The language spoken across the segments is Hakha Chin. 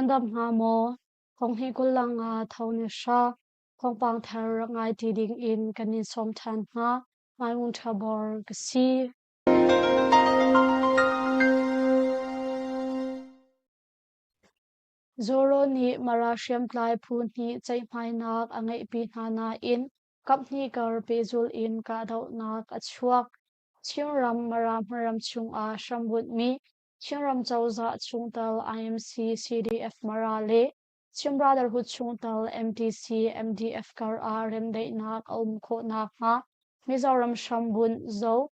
Nan dam hnga maw? Thonghnih 25 tho ni hra thawngpang thar rak ngai ti ding in kan in sawm ṭhan hnga. Maimung ṭha bor ka si. Zoro nih Mara hriamtlai phu hnih ceihmainak a ngeihpi hna nain kaphnih kar pehzulh in kahdohnak a chuak. Chinram Mara hmunram chungah hrambunhmi Chinram cozah chungtel IMC CDF Mara le Chin Brotherhood chungtel MTC MDF kar ah remdaihnak a um khawh nakhnga Mizoram hrambunh Zo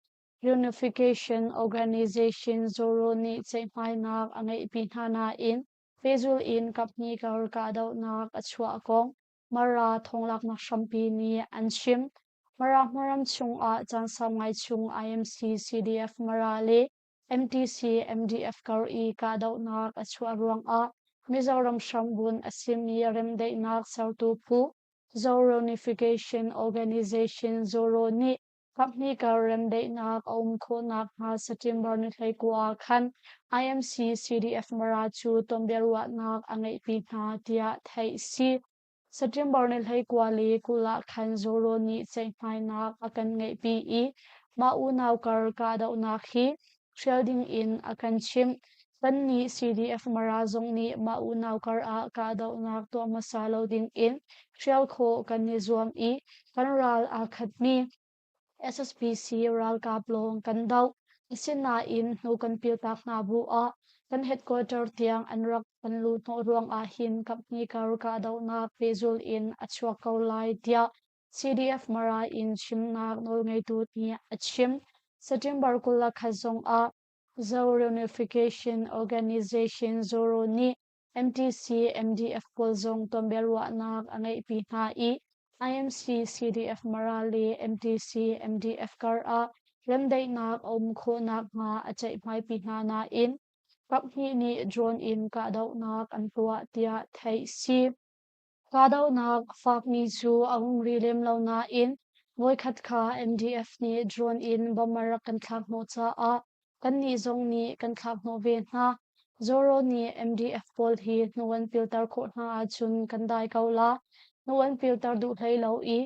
Unification Organization Zoro nih ceihmainak a ngeihpi hna nain pehzulh in kaphnih kar kahdohnak a chuah kong Mara thonglaknak hrampi nih an chim. Mara hmunram chungah caan sau ngai chung IMC CDF Mara le MTC MDF kar i kahdohnak a chuah ruangah Mizoram hrambunh a simi remdaihnak sertu phu Zoro Unification Organization Zoro nih Kaphnih kar remdaihnak a um khawh nakhnga September ni 19 ah khan IMC CDF Mara cu tonbiaruahnak a ngeihpi hna tiah theih a si. September ni 19 le 20 ah khan Zoro nih ceihmainak a kan ngeihpi i mah unau kar kahdohnak hi hrial ding in a kan chimh. Kannih CDF Mara zong nih mah unau kar ah kahdohnak tuah hmasa lo ding in hrial khawh kan i zuam i kan ral aa khatmi SSPC ralkap lawng kan doh. Asinain hnu kan piltak hna bu ah kan headquarter tiang an rak kan luh hnawh ruang ah hin kaphnih kar kahdohnak pehzulh in a chuak ko lai tiah CDF Mara in chimnak nawlngeitu nih a chim. September 21 zong ah Zo Reunification Organization Zoro nih MTC MDF pawl zong tonbiaruahnak a ngeihpi hna i IMC CDF Mara le MTC MDF kar ah remdaihnak a um khawh nakhnga a ceihmaipi hna nain kaphnih nih drone in kahdohnak an tuah tiah theih si. Kahdohnak a fakmi cu a hung ri lem lo nain voikhat kha MDF nih drone in bomb a rak kan thlak hnawh caah kannih zong nih kan thlak hnawh ve hna. Zoro nih MDF pawl hi hnu an pilter khawh hna ahcun kan dai ko la. Hnu an pilter duh hlei lo i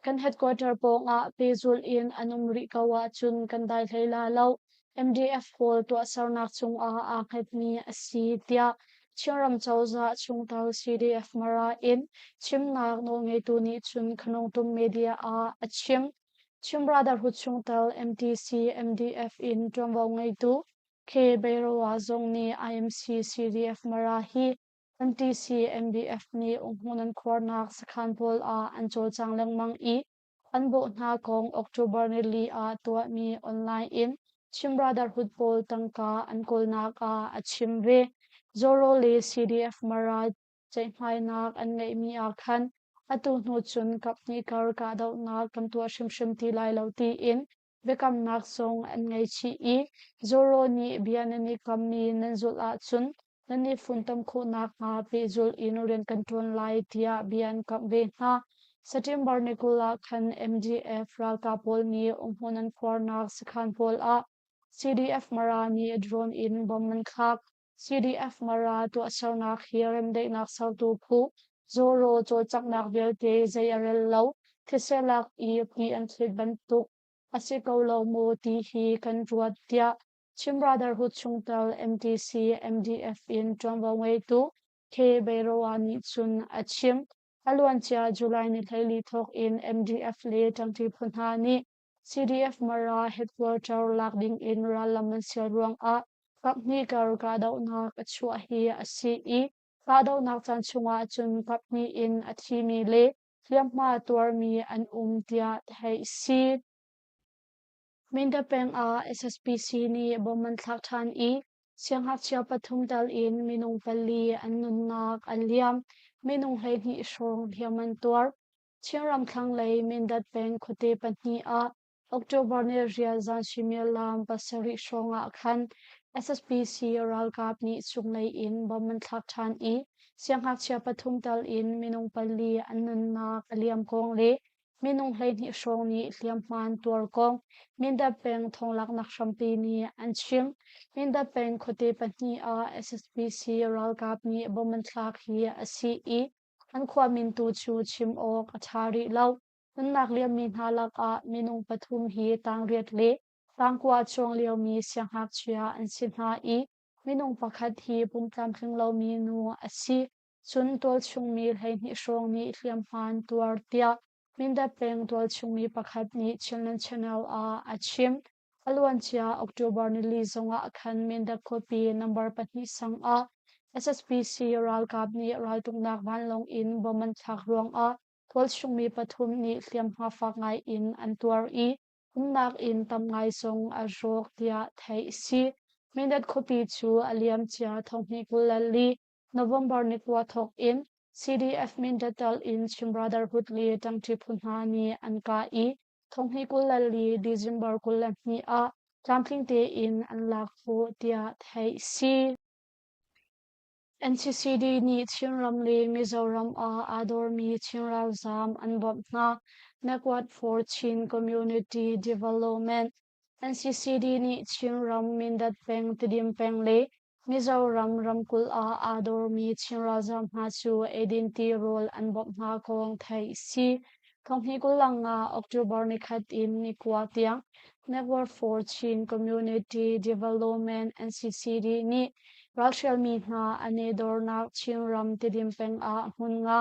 Kan headquarter pawngah pehzulh in an um rih ko ahcun kan dai hlei la lo. MDF pawl tuahsernak cungah aa hngatmi a si tiah Chinram cozah chungtel CDF Mara in chimnak nawlngeitu nih cun Khanungtum media ah a chim. Chin Brotherhood chungtel MTC MDF in ṭuanvo ngeitu K. Beiroa zong nih IMC CDF Mara hi MTC MBF nih umhmun an khuarnak sakhan pawl ah an cawlcang lengmang i an bawh hna kong October nili ah tuahmi online in Chin Brotherhood pawl tangka an kawlnak ah a chim ve. Zoro le CDF Mara ceihmainak an ngeihmi ah khan atu hnu cun kaphnih kar kahdohnak kan tuah hrimhrim ti lai lo tiin biakamnak zong an ngei chih i Zoro nih bia nan i kammi nan zulh ahcun nan i funtom khawh nakhnga pehzulh in rian kan ṭuan lai tiah bia an kamh ve hna. September ni 20 ah khan MDF ralkap pawl nih umhmun an khuarnak sakhan pawl ah CDF Mara nih drone in bomb an thlak. CDF Mara tuahsernak hi remdaihnak sertu phu Zoro cawlcanghnak vialte zei a rel lo, thise lak i ti an thlet bantuk a si ko lo maw ti hi kan ruat tiah Chin Brotherhood chungtel MTC MDF in ṭuanvo ngeitu K. Beiroa nih cun a chim. A luancia July ni 14 thawk in MDF le ṭangṭi phu hna nih CDF Mara headquarter lak ding in rallam an sial ruangah kaphnih kar kahdohnak a chuah hi a si i kahdohnak caan chungah cun kaphnih in a thimi le hliamhma tuarmi an um tiah theih a si. Mindat peng ah SSPC nih bomb an thlak ṭhan i siangngakchia pathum tal in minung pali an nunnak an liam. Minung 12 hrawng hliam an tuar. Chinram thlanglei Mindat peng khuate pahnih ah October ni rial zan suimilam pasarih hrawng ah khan SSPC ralkap nih cunglei in bomb an thlak ṭhan i siangngakchia pathum tal in minung pali an nunnak a liam kong le minung 12 hrawng nih hliamhma an tuar kong Mindat peng thawnglaknak hrampi nih an chim. Mindat peng khuate pahnih ah SSPC ralkap nih bomb an thlak hi a si i an khua min tu cu chim awk a ṭha rih lo. Nunnak liammi hna lakah minung pathum hi tangriat le tangkua chuang liomi siangngakchia an si hna i minung pakhat hi pumtlamtling lomi nu a si. Cun tualchungmi 12 hrawng nih hliamhma an tuar tiah Mindat peng tualchungmi pakhat nih Chinland Channel ah a chim. A luancia October nili zongah khan Mindat khuapi number pahnih sang ah SSPC ralkap nih raltuknak vanlawng in bomb an thlak ruangah tualchungmi pathum nih hliamhma fak ngai in an tuar i umnak inn tam ngai zong a rawk tiah theih a si. Mindat khuapi cu a liamcia 2024 November ni kua thawk in CDF Mindat tal in Chin Brotherhood le ṭangṭi phu hna nih an kah i 2024 December 22 ah tlamtling tein an lak khawh tiah theih a si. NCCD nih Chinram le Mizoram ah aa dormi Chin ralzaam an bawmh hna. Network for Chin Community Development NCCD nih Chinram Mindat peng, Tidim peng le Mizoram ramkulh ah aa dormi Chin ralzaam hna cu eidin tirawl an bawmh hna kong theih a si. 2025 October nikhat in nikua tiang Network for Chin Community Development NCCD nih ralhrialmi hna an i dornak Chinram Tidim peng ah hmun nga,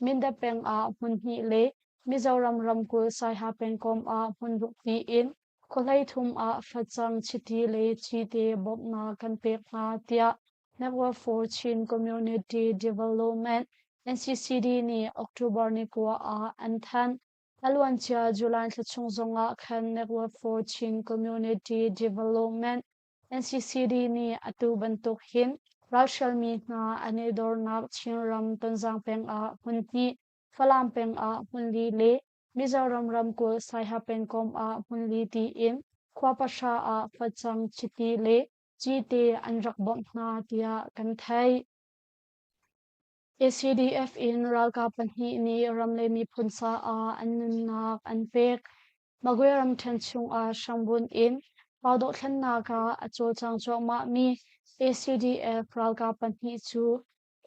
Mindat peng ah hmun hnih le Mizoram ramkulh Saiha pengkomh ah hmun ruk tiin khuahlei thum ah facang, chiti le cite bawmhnak kan pek hna tiah Network for Chin Community Development NCCD nih October ni kua ah an thanh. A luancia July thla chung zongah khan Network for Chin Community Development NCCD nih atu bantuk hin ralhrialmi hna an i dornak Chinram Tonzang peng ah hmun hnih, Falam peng ah hmun li le Mizoram ramkulh Saiha pengkomh ah hmun li tiin khua pahra ah facang, chiti le cite an rak bawmh hna tiah kan theih. ACDF in ralkap pahnih nih ram le miphun caah an nunnak an pek. Magwe ramṭhen chungah hrambunh in raldohthlennak ah a cawlcang cuahmahmi ACDF ralkap pahnih cu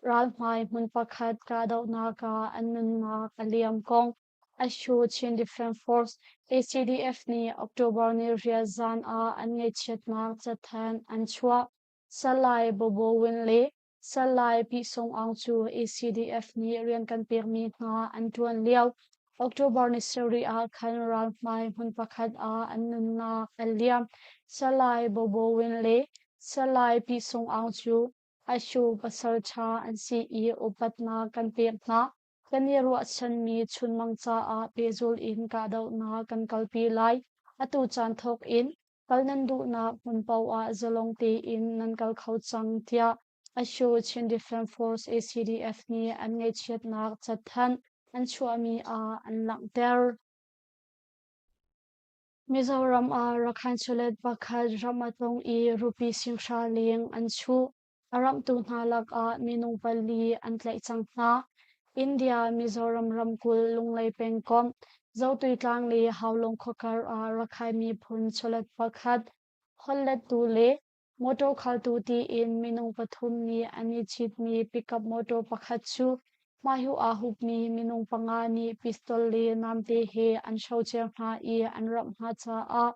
ralhmai hmun pakhat kahdohnak ah an nunnak a liam kong Ashu Chin Defense Force ACDF nih October ni riat zan ah an ngaihchiatnak cathanh an chuah. Salai Bobo Win le Salai Pi Sung Aung cu ACDF nih rian kan pekmi hna an ṭuan lio October ni sarih ah khan ralhmai hmun pakhat ah an nunnak a liam. Salai Bobo Win le Salai Pi Sung Aung cu Ashu pasalṭha an si i upatnak kan pek hna. Kan i ruahchanmi chunmang caah pehzulh in kahdohnak kan kalpi lai. Atu caan thawk in kal nan duhnak hmun paoh ah zalong tein nan kal kho cang, tiah Asho Chin Defense Force ACDF nih an ngaihchiatnak cathanh an chuahmi ah an langhter. Mizoram ah Rakhine chawlet pakhat ram a tlung i rupee singhra leng an chuh. A ramhtu hna lakah minung pali an tlaih cang hna. India Mizoram ramkulh Lunglei pengkomh Zotuitlang le Haulawng khuakar ah Rakhine miphun chawlet pakhat holhlettu le motor khaltu tiin minung pathum nih an i citmi pickup motor pakhat cu hmaihuh aa hupmi minung panga nih pistol le namte he an hrocer hna i an ramh hna caah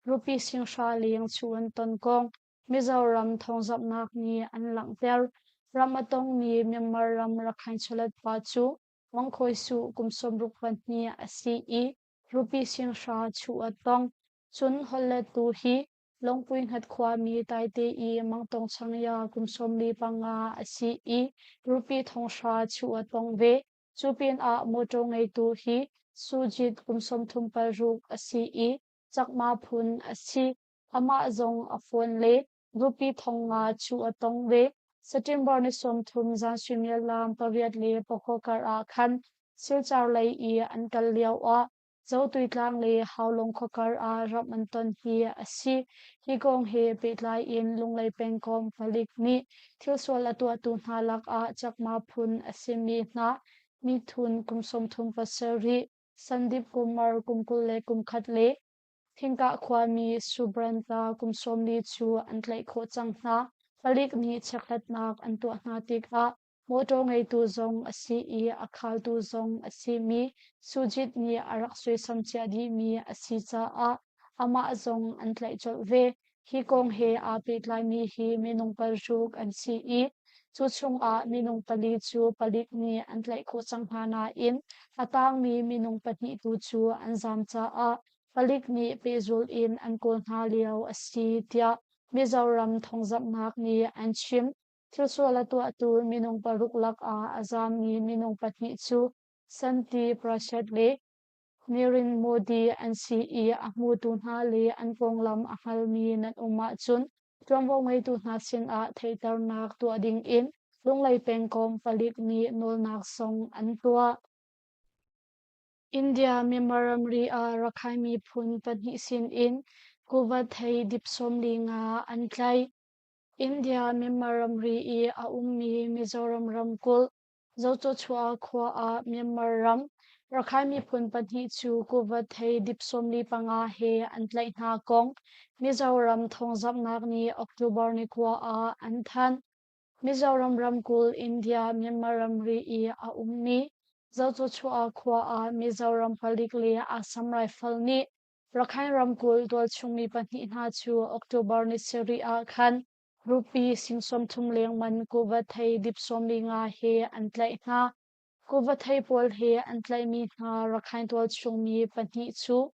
rupee singhra leng chuh an ton kong Mizoram thawngzamhnak nih an langhter. Ram a tongmi Myanmar ram Rakhine chawlet pa cu Mangkhawi Suh kum 62 a si i rupee singhra chuh a tong. Cun holhlettu hi Lungpui hngat khuami Taite i Mangtong Changya kum 45 a si i rupee thonghra chuh a tong ve. Cu pinah motor ngeitu hi Sujit kum 36 a si i Chakma phun a si. Amah zong a phone le rupee 5000 chuh a tong ve. September ni 30 zan suimilam pariat le pakua kar ah khan Silchar lei i an kal lio ah Zotuitlang le Haulawng khuakar ah ram an ton hi a si. Hi kong he pehtlai in Lunglei pengkomh palik nih thilsual a tuahtu hna lakah Chakma phun a simi hna mithun kum 37. Sandip Kumar kum 21 le Thingkah khuami Subranta kum 40 cu an tlaih khawh cang hna. Palik nih chekhlatnak an tuah hna tikah mawṭaw ngeitu zong a si i a khaltu zong a simi Sujit nih a rak suaisam cia dihmi a si caah amah zong an tlaih colh ve. Hi kong he aa pehtlaimi hi minung paruk an si i cu chungah minung pali cu palik nih an tlaih khawh cang hna nain a tangmi minung pahnih tu cu an zaam caah palik nih pehzulh in an kawl hna lio a si tiah Mizoram thawngzamhnak nih an chim. Thilsual a tuahtu minung paruk lakah a zaammi minung pahnih cu Santi Prasad le Narendra Modi an si i a hmutu hna le an konglam a hngalmi nan um ahcun ṭuanvo ngeitu hna sinah theihternak tuah dingin Lunglei pengkomh palik nih nawlnak zong an tuah. India Myanmar ramri ah Rakhine miphun pahnih sinin kuva thei dip 45 an tlaih. India Myanmar ramri i a ummi Mizoram ramkulh Zocochuah khua ah Myanmar ram Rakhine miphun pahnih cu kuva thei dip 45 he an tlaih hna kong Mizoram thawngzamhnak nih October ni kua ah an thanh. Mizoram ramkulh India Myanmar ramri i a ummi Zocochuah khua ah Mizoram palik le Assam Rifle nih Rakhine ramkulh tualchung mi pahnih hna cu October ni sarih ah khan Rupee sing 30 leng man kuva thei dip 45 he an tlaih hna. Kuva thei pawl he an tlaihmi hna Rakhine tualchung mi pahnih cu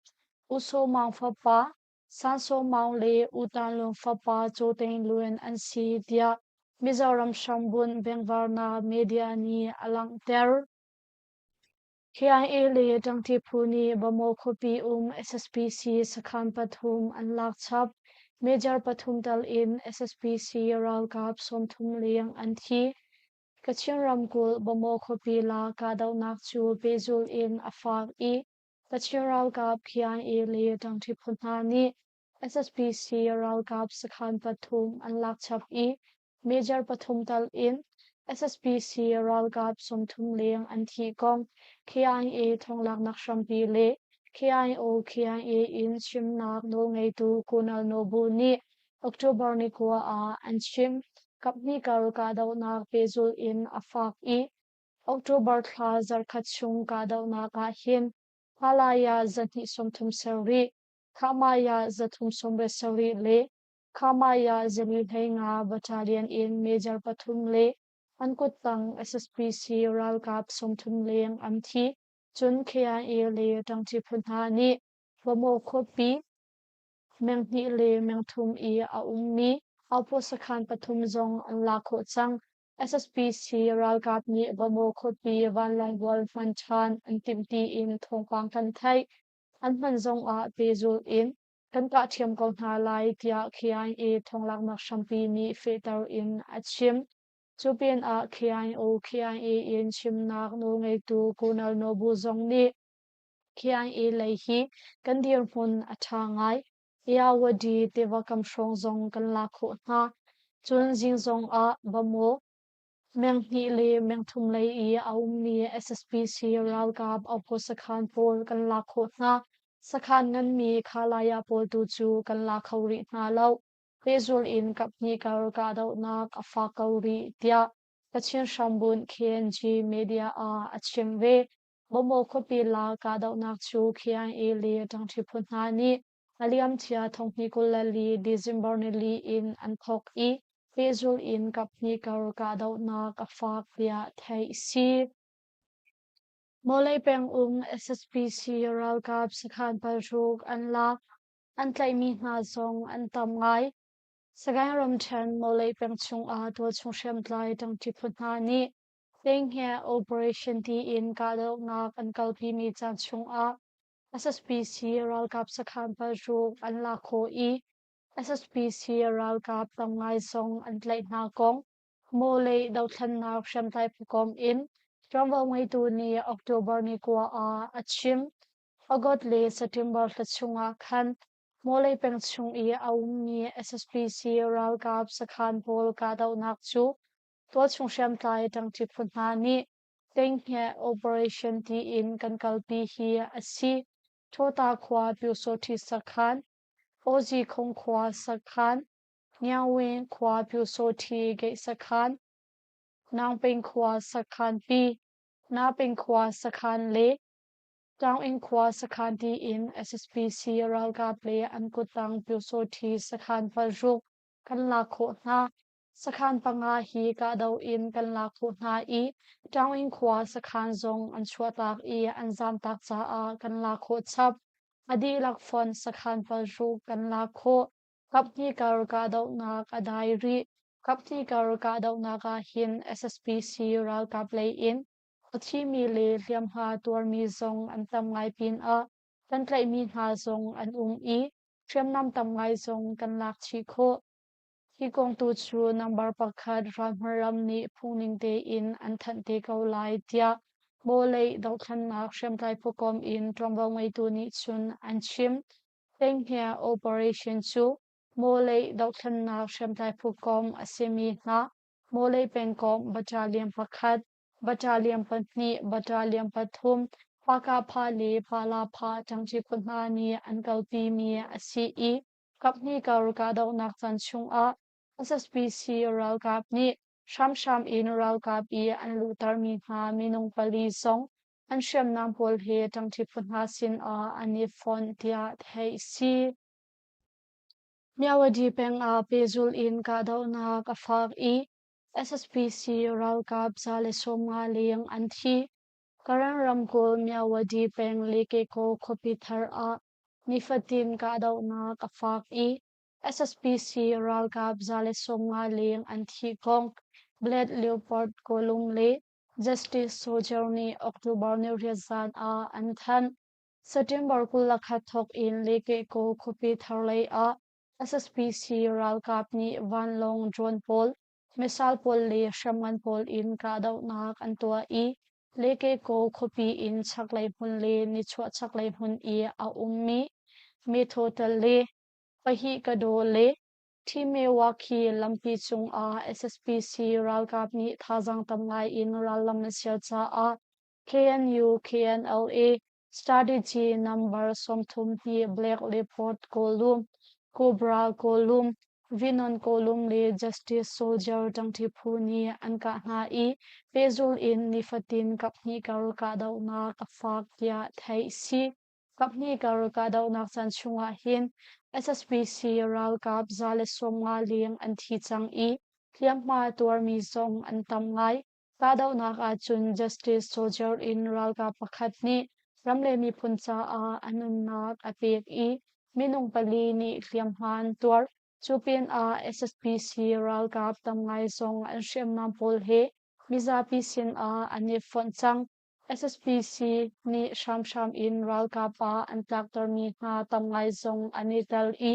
U Saw Maung fapa San Saw Maung le U Tan Lung fapa Chaw Teng Lun an si tiah Mizoram hrambunh bengvarnak media nih a langhter. KIA le ṭangṭi phu nih Bamaw khuapi um SSPC sakhan pathum an lak chap. Major pathum tal in SSPC ralkap 30 leng an thi. Kachin ramkulh Bamaw khuapi la kahdohnak cu pehzulh in a fak i Kachin ralkap KIA le ṭangṭi phu hna nih SSPC ralkap sakhan pathum an lak chap i Major pathum tal in SSPC ralkap 30 leng an thih kong KIA thonglaknak hrampi le KIO KIA in chimnak nawlngeitu Kunal Nobu nih October ni kua ah an chim. Kaphnih kar kahdohnak pehzulh in a fak i October thla zarkhat chung kahdohnak ah hin Halaya 237, Khamaya 387 le Khamaya zali 15 battalion in major pathum le an kuttang SSPC ralkap 30 leng an thi. Cun KIA le ṭangṭi phu hna nih Bamaw khuapi meng hnih le meng thum i a ummi outpost sakhan pathum zong an lak khawh cang. SSPC ralkap nih Bamaw khuapi vanlawng hman ṭhan an timh tiin thawngpang kan theih. An hman zongah pehzulh in kan kah ṭhiam ko hna lai tiah KIA thonglaknak hrampi nih fehter in a chim. Cu pinah KIO KIA in chimnak nawlngeitu Colonel Nobu zong nih KIA lei hi kan dirhmun a ṭha ngai. Irrawaddy tiva kam hrawng zong kan lak khawh hna. Cun zing zong ah Bamaw Meng hnih le meng thum lei i a ummi SSPC ralkap outpost sakhan pawl kan lak khawh hna. Sakhan nganmi Khalaya pawl tu cu kan la kho rih hna lo. Pehzul in kaphnih kar kahdohnak a fak ko rih, tiah Kachin hrambunh KNG media ah a chim ve. Bawmaw khuapi la kahdohnak cu KIA le ṭangṭhi phu hna nih A liamcia 2024 December nili in an thawk i pehzulh in kaphnih kar kahdohnak a fak tiah theih a si. Mawlei pengum SSPC ralkap sakhan paruk an lak. An tlaihmi hna zong an tam ngai. Sagaing ramṭhen Mawlei peng chungah tualchung hriamtlai ṭangṭi phu hna nih Tenghnge Operation tiin kahdohnak an kalpimi caan chungah SSPC ralkap sakhan paruk an lak khawh i SSPC ralkap tam ngai zong an tlaih hna kong Mawlei dothlennak hriamtlai phukomh in ṭuanvo ngeitu nih October ni kua ah a chim. August le September thla chungah khan Mawlei peng chung i a ummi SSPC ralkap sakhan pawl kahdohnak cu tualchung hriamtlai ṭangṭi phu hna nih. Tenghnge Operation tiin kan kalpi hi a si. Thawta khua Pyusawṭhi sakhan, Awzikhong khua sakhan, Ngiawin khua Pyusawṭhi gate sakhan, Naungping khua sakhan pi, Naping khua sakhan le Taunginn khua sakhan tiin SSPC ralkap le an kuttang Pyusawṭhi sakhan paruk kan lak khawh hna. Sakhan panga hi kahdoh in kan lak khawh hna i Taunginn khua sakhan zong an chuahtak i an zamtak caah kan lak khawh chap. A dihlak fonh sakhan paruk kan lak khawh. Kaphnih kar kahdohnak a dai rih. Kaphnih kar kahdohnak ah hin SSPC ralkap lei in a thimi le hliamhma tuarmi zong an tam ngai pinah kan tlaihmi hna zong an um i hriamnam tam ngai zong kan lak chih khawh. Hi kong tu cu number pakhat ralhmaram nih phungning tein an thanh te ko lai tiah Bawlei dohthlennak hriamtlai phukom in ṭuanvo ngeitu nih cun an chim. Tenghngia operation cu Mawlei dohthlennak hriamtlai phukom a simi hna Mawlei pengkomh battalion pakhat, battalion pahnih, battalion pathum, Pakapha le Palapha ṭangṭi phu hna nih an kalpimi a si i kaphnih kar kahdohnak caan chungah SSPC ralkap nih hramhram in ralkap i an luhtermi hna minung pali zong an hriamnam pawl he ṭangṭi phu hna sinah an i fonh tiah theih a si. Myawaddy peng ah pehzulh in kahdohnak a fak i SSPC ralkap 150 leng an thi. Karen ramkulh Myawaddy peng Lekekaw khuapi thar ah nifatin kahdohnak a fak i SSPC ralkap 150 leng an thih kong Black Leopard Kawlung le Justice Soldier nih October ni riat zan ah an thanh. September 21 thawk in Lekekaw khuapi thar lei ah SSPC ralkap nih vanlawng drone pawl, missile pawl le hriamngan pawl in kahdohnak an tuah i Lekekaw khuapi in chaklei hmun le nichuah chaklei hmun i a ummi Methotal le Pahikadaw le Thimewakhi lampi cungah SSPC ralkap nih thazaang tam ngai in rallam an sial caah KNU KNLA Strategy Number 32 Black Leopard Kawlum, Cobra Kawlum, Vinon Kawlum le Justice Soldier ṭangṭi phu nih an kah hna i pehzulh in nifatin kaphnih kar kahdohnak a fak tiah theih a si. Kaphnih kar kahdohnak caan chungah hin SSPC ralkap 150 leng an thi cang i hliamhma tuarmi zong an tam ngai. Kahdohnak ahcun Justice Soldier in ralkap pakhat nih ram le miphun caah a nunnak a pek i minung pali nih hliamhma an tuar. Cu pinah SSPC ralkap tam ngai zong an hriamnam pawl he mizapi sinah an i fonh cang. SSPC nih hramhram in ralkap ah an tlaktermi hna tam ngai zong an i tel i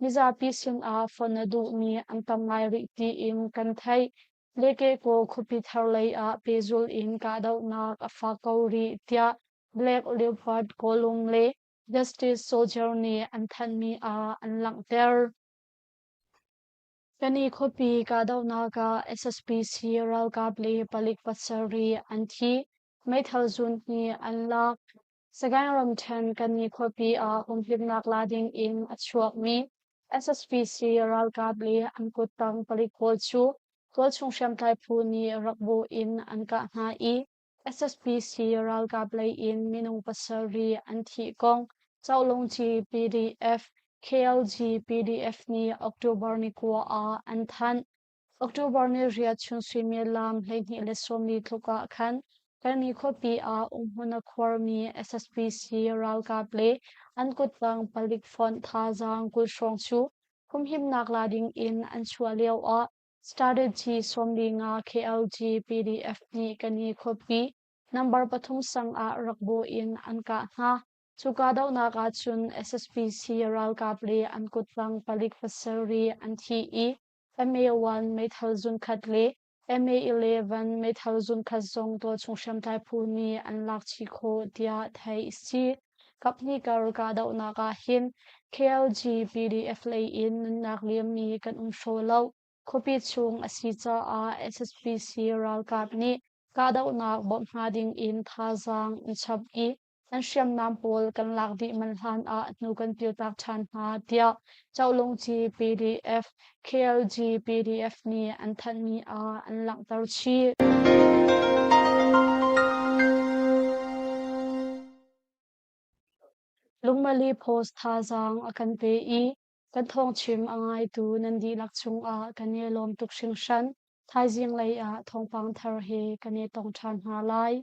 mizapi sinah fonh a duhmi an tam ngai rih tiin kan theih. Lekekaw khuapi thar lei ah pehzulh in kahdohnak a fak ko rih tiah Black Leopard Kawlung le Justice Soldier nih an thanhmi ah an langhter. Kani khuapi kahdohnak ah SSPC ralkap le palik pasarih an thi, meithal zun hi an lak. Sagaing ramṭhen Kani khuapi ah humhimnak la ding in a chuakmi SSPC ralkap le an kuttang palik pawl cu tualchung hriamtlai phu nih rakbu in an kah hna i SSPC ralkap lei in minung pasarih an thih kong Cohlungci PDF, KLG PDF nih October ni kua ah an thanh. October ni riat chun suimilam 12 40 tluk ah khan Kani khuapi ah umhmun a khuarmi SSPC ralkap le an kuttang palik fonh thazaang 20 hrawng cu humhimnak la ding in an chuah lio ah Strategy 45 KLG PDF nih Kani khuapi number pathum sang ah rakbu in an kah hna. Cu kahdohnak ahcun SSPC ralkap le an kuttang palik pasarih an thi i MA-1 meithal zunkhat le MA-11 meithal zunkhat zong tualchung hriamtlai phu nih an lak chih khawh tiah theih a si. Kaphnih kar kahdohnak ah hin KLG PDF lei in nunnak liammi kan um hraw lo. Khuapi chung a si caah SSPC ralkap nih Kahdohnak bawmh hna ding in thazaang an chap i an hriamnam pawl kan lak dih manh hlan ah hnu kan piltak ṭhan hna tiah Cohlungci PDF, KLG PDF nih an thanhmi ah an langhter chih. Lungmali Post thazaang a kan pe i kan thawngchim a ngaitu nan dihlak cungah kan i lawm tuk hringhran. Thaizing lei ah thawngpang thar he kan i tong ṭhan hna lai.